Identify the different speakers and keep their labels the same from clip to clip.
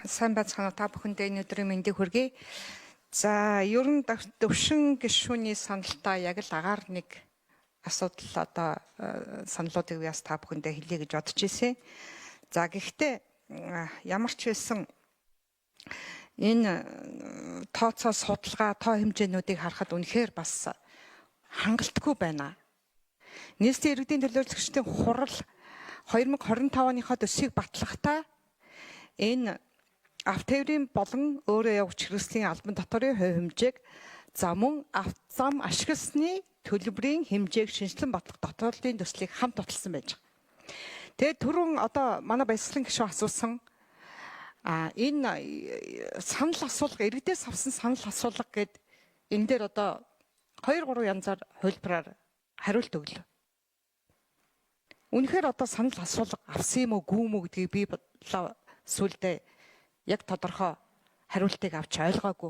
Speaker 1: Сайн байцгаана уу, та бүхэндээ энэ өдрийн мэндийг хүргэе. За, ер нь төвшин гишүүний саналтаа яг л агаар нэг асуудал одоо саналуудыг би бас та бүхэндээ хэлье гэж бодож ирсэн. За, гэхдээ ямар ч байсан энэ тооцоо судалгаа, тоо хэмжээнүүдийг харахад үнэхээр бас хангалтгүй байна. Нийслэлийн иргэдийн төлөөлөгчдийн хурал 2025 оныхоо төсвийг батлахдаа энэ автотээврийн болон өөрөө явагч хэрэгслийн албан татварын хувь хэмжээг за мөн зам ашигласны төлбөрийн хэмжээг шинэчлэн батлах дотоодын төслийг хамт баталсан байж байгаа. Тэгээд түрүүн одоо манай баясгалан гишүүн асуусан энэ санал асуулга, иргэдээс авсан санал асуулга гээд энэ дээр одоо 2 3 янзаар хувилбараар хариулт өглөө. Үнэхээр одоо санал асуулга авсан юм уу, гүү юм уу гэдгийг би сүүлдээ яг тодорхой хариултыг авч ойлгоогүй.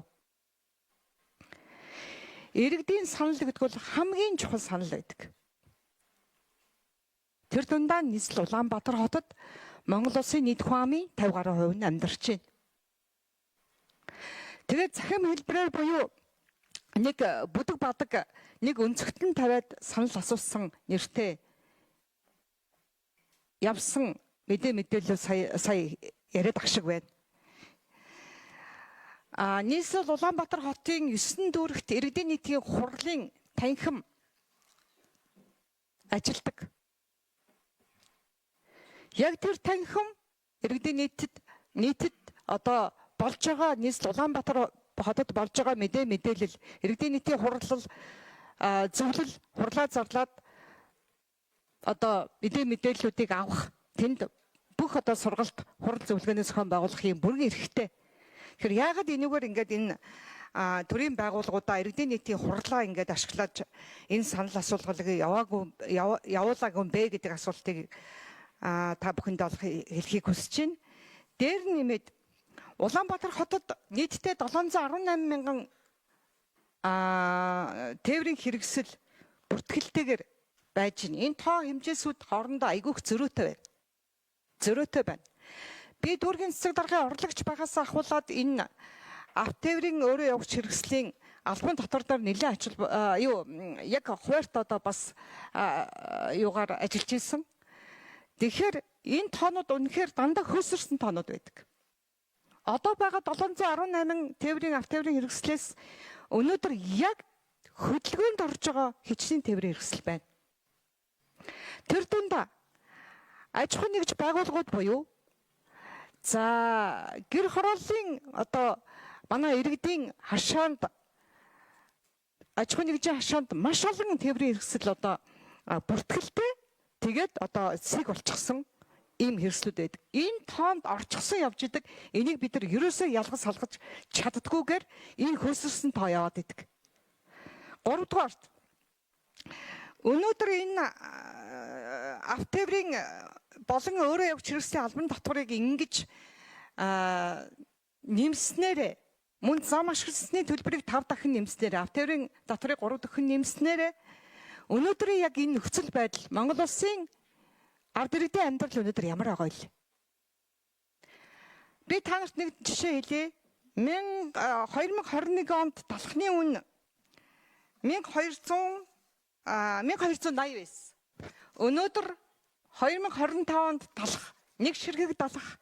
Speaker 1: Иргэдийн санал гэдэг бол хамгийн чухал санал байдаг. Тэр дундаа нийслэл Улаанбаатар хотод Монгол улсын нийт хүн амын 50 гаруй хувь нь амьдарч байна. Тэгээд цахим хэлбэрээр буюу нэг бүдэг бадаг нэг өнцөгтөн тавиад санал асуусан нэртэй явсан мэдээлэл сая яриад ах шиг байна. Нийслэл Улаанбаатар хотын 9 дүүрэгт иргэдийн нийтийн хурлын танхим ажилдаг. Яг тэр танхим иргэдийн нийтэд одоо болж байгаа нийслэл Улаанбаатар хотод болж байгаа мэдээлэл, иргэдийн нийтийн хурлал зөвлөл хурлаа зарлаад одоо мэдээллүүдийг авах, тэнд бүх одоо сургалт хурал зөвлөгөөний зохион байгуулах юм бүрэн эрхтэй. Тэгэхээр яагаад энэгээр ингээд энэ төрийн байгууллагуудаа иргэдийн нийтийн хурлаа ингээд ашиглаж энэ санал асуулгыг явуулаагүй юм бэ гэдэг асуултыг та бүхэнд олох хэлхийг хүсэж байна. Дээр нь нэмээд Улаанбаатар хотод нийтдээ 718 мянган тээврийн хэрэгсэл бүртгэлтэйгээр байж байна. Энэ тоо хэмжээсүүд хоорондоо айгүйх зөрүүтэй байна. Зөрүүтэй байна. Би дүүргийн цэцэг даргын орлогч байгаас ахуулаад энэ автотээврийн өөрөө явагч хэрэгслийн албан дотор нэлээд ажил юу яг хуваарт одоо бас юугаар ажиллаж исэн. Тэгэхээр энэ тоонууд үнэхээр дандаа хөөсөрсөн тоонууд байдаг. Одоо байгаа 718 тээврийн автотээврийн хэрэгслээс өнөөдөр яг хөдөлгөөнд орж байгаа хичнээн тээврийн хэрэгсэл байна. Тэр дундаа аж ахуйн нэгж байгууллагууд буюу за гэр хорооллын одоо манай иргэдийн хашаанд аж ахуйн нэгжийн хашаанд маш олон тээврийн хэрэгсэл одоо бүртгэлтэй, тэгээд одоо сэг болчихсон ийм хэрэгслүүд байдаг. Энэ тоонд орчихсон явж идэг. Энийг бид нар ерөөсөө ялгаж салгаж чаддгүйгээр энэ хөөсөрсөн тоо яваад идэг. 3-дугаарт өнөөдөр энэ автотээврийн болон өөрөө явагч хэрэгслийн албан татварыг ингэж нэмснээрээ мөн зам ашигласны төлбөрийг 5 дахин нэмснээр, автотээврийн татварыг 3 дахин нэмснээр өнөөдрийн яг энэ нөхцөл байдал Монгол улсын ард иргэдийн амьдрал өнөөдөр ямар байгаа вэ? Би та нарт нэг жишээ хэлье. 2021 онд талхны үн 1200 1280 байсан. Өнөөдөр 2025 онд талх нэг ширхэг талх